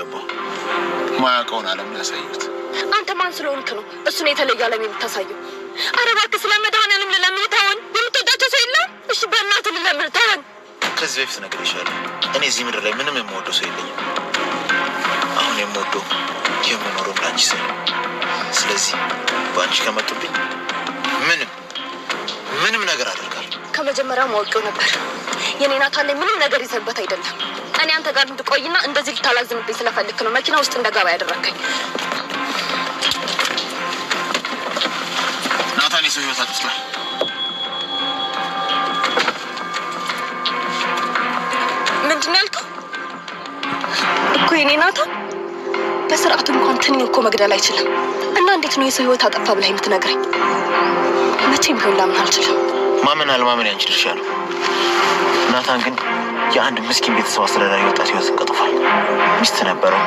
የሚገባው። ማያውቀውን ዓለም ነው ያሳዩት። አንተ ማን ስለሆንክ ነው እሱን የተለየ ዓለም የምታሳየው? ኧረ እባክህ ስለ መድኃኒዓለም ልለምንህ ተወን። የምትወዳቸው ሰው የለም? እሺ በእናትህ ልለምንህ ተወን። ከዚህ በፊት ነግሬሻለሁ። እኔ እዚህ ምድር ላይ ምንም የምወደው ሰው የለኝም። አሁን የምወደው የምኖረው ለአንቺ ስል፣ ስለዚህ በአንቺ ከመጡብኝ ምንም ምንም ነገር አደርጋለሁ። ከመጀመሪያው ማወቂው ነበር። የኔ ናታን ላይ ምንም ነገር ይዘህበት አይደለም። እኔ አንተ ጋር እንድቆይና እንደዚህ ልታላዝንብኝ ስለፈልክ ነው መኪና ውስጥ እንደገባ ያደረግከኝ። ናታን የሰው ህይወት አጥፍቷል። ምንድን ነው ያልከው? እኮ የኔ ናታን በስርዓቱ እንኳን ትንኝ እኮ መግደል አይችልም። እና እንዴት ነው የሰው ህይወት አጠፋ ብለህ የምትነግረኝ? መቼም ቢሆን ላምን አልችልም። ማመን አለማመን ያንቺ ድርሻ ነው። ናታን ግን የአንድ ምስኪን ቤተሰብ አስተዳዳሪ ወጣት ህይወትን ቀጥፏል። ሚስት ነበረው።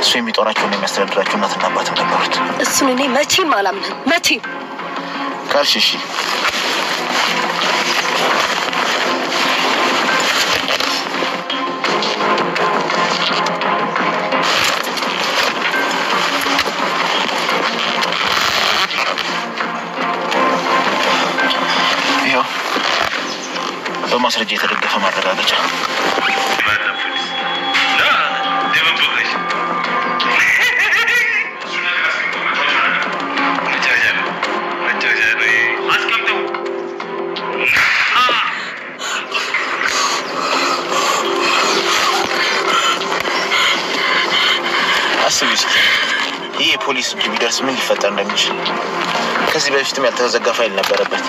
እሱ የሚጦራቸውና የሚያስተዳድራቸው እናትና አባትም ነበሩት። እሱን እኔ መቼም አላምንህም። መቼም ካልሽ እሺ። ይኸው በማስረጃ የተደገፈ ማረጋገጫ። አስቢ እስኪ ይህ የፖሊስ እጅ ቢደርስ ምን ሊፈጠር እንደሚችል። ከዚህ በፊትም ያልተዘጋ ፋይል ነበረበት።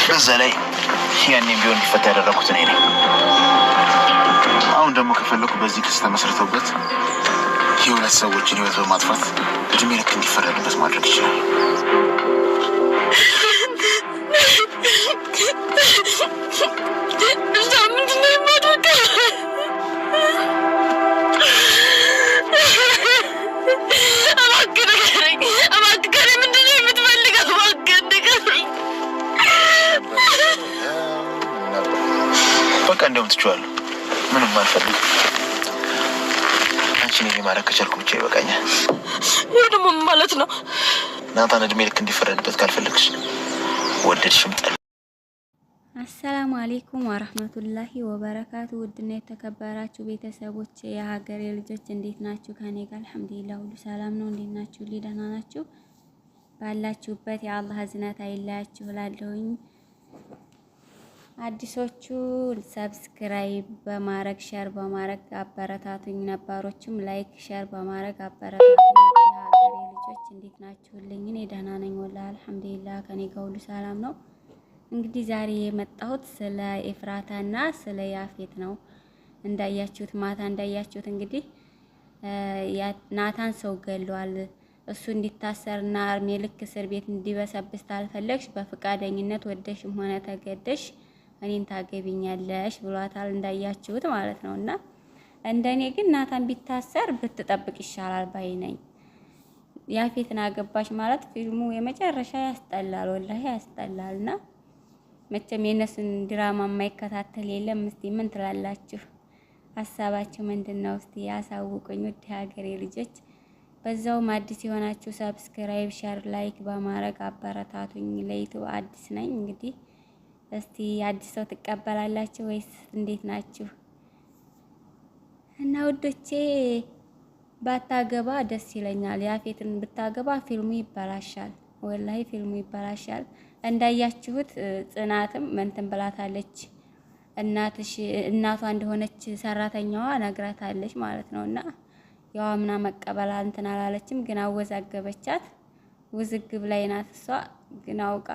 በዛ ላይ ያኔም ቢሆን እንዲፈታ ያደረኩት እኔ ነኝ። አሁን ደግሞ ከፈለኩ በዚህ ክስ ተመስርተውበት የሁለት ሰዎችን ሕይወት በማጥፋት እድሜ ልክ እንዲፈረድበት ማድረግ ይችላል። እዛ ምንድን ነው የማደርገው? እባክህ ንገረኝ። እባክህ ከእኔ ምንድን ነው የምትፈልገው? እባክህ ንገረኝ። በቃ እንዲያውም ትቼዋለሁ። ምንም አልፈልግም። አንቺን የኔ ማድረግ ከቻልኩ ብቻ ይበቃኛል። ይህ ደግሞ ምን ማለት ነው? ናታን እድሜ ልክ እንዲፈረድበት ካልፈለግሽ ወደድሽም ጠል አሰላሙ አሌይኩም ወረህመቱላሂ ወበረካቱ። ውድና የተከበራችሁ ቤተሰቦች የሀገሬ ልጆች እንዴት ናችሁ? ከኔ ጋር አልሐምዱሊላህ ሁሉ ሰላም ነው። እንዴት ናችሁ? ደህና ናችሁ? ባላችሁበት የአላህ እዝነት አይለያችሁ እላለሁኝ። አዲሶቹ subscribe በማድረግ share በማድረግ አበረታቱኝ። ነባሮቹም like share በማድረግ አበረታቱኝ። የሀገሬ ልጆች እንዴት ናችሁልኝ? እኔ ደህና ነኝ ወላሂ አልሐምዱሊላህ ከኔ ጋር ሁሉ ሰላም ነው። እንግዲህ ዛሬ የመጣሁት ስለ ኤፍራታና ስለ ያፌት ነው። እንዳያችሁት ማታ እንዳያችሁት እንግዲህ ናታን ሰው ገሏል። እሱ እንዲታሰርና እድሜ ልክ እስር ቤት እንዲበሰብስ ታልፈለግሽ በፈቃደኝነት ወደሽም ሆነ ተገደሽ እኔን ታገቢኛለሽ ብሏታል። እንዳያችሁት ማለት ነው። እና እንደኔ ግን ናታን ቢታሰር ብትጠብቅ ይሻላል ባይ ነኝ። ያፌትን አገባሽ ማለት ፊልሙ የመጨረሻ ያስጠላል፣ ወላሂ ያስጠላልና መቼም የእነሱን ድራማ የማይከታተል የለም። እስቲ ምን ትላላችሁ? ሀሳባችሁ ምንድን ነው? እስቲ ያሳውቁኝ ውድ ሀገሬ ልጆች። በዛውም አዲስ የሆናችሁ subscribe፣ share፣ like በማድረግ አበረታቱኝ። ለ YouTube አዲስ ነኝ። እንግዲህ እስቲ አዲስ ሰው ትቀበላላችሁ ወይስ እንዴት ናችሁ? እና ውዶቼ ባታገባ ደስ ይለኛል። ያፌትን ብታገባ ፊልሙ ይበላሻል፣ ወላሂ ፊልሙ ይበላሻል። እንዳያችሁት ጽናትም እንትን ብላታለች። እናትሽ እናቷ እንደሆነች ሰራተኛዋ ነግራታለች ማለት ነው። እና ያው አምና መቀበል እንትን አላለችም፣ ግን አወዛገበቻት። ውዝግብ ላይ ናት እሷ ግን አውቃ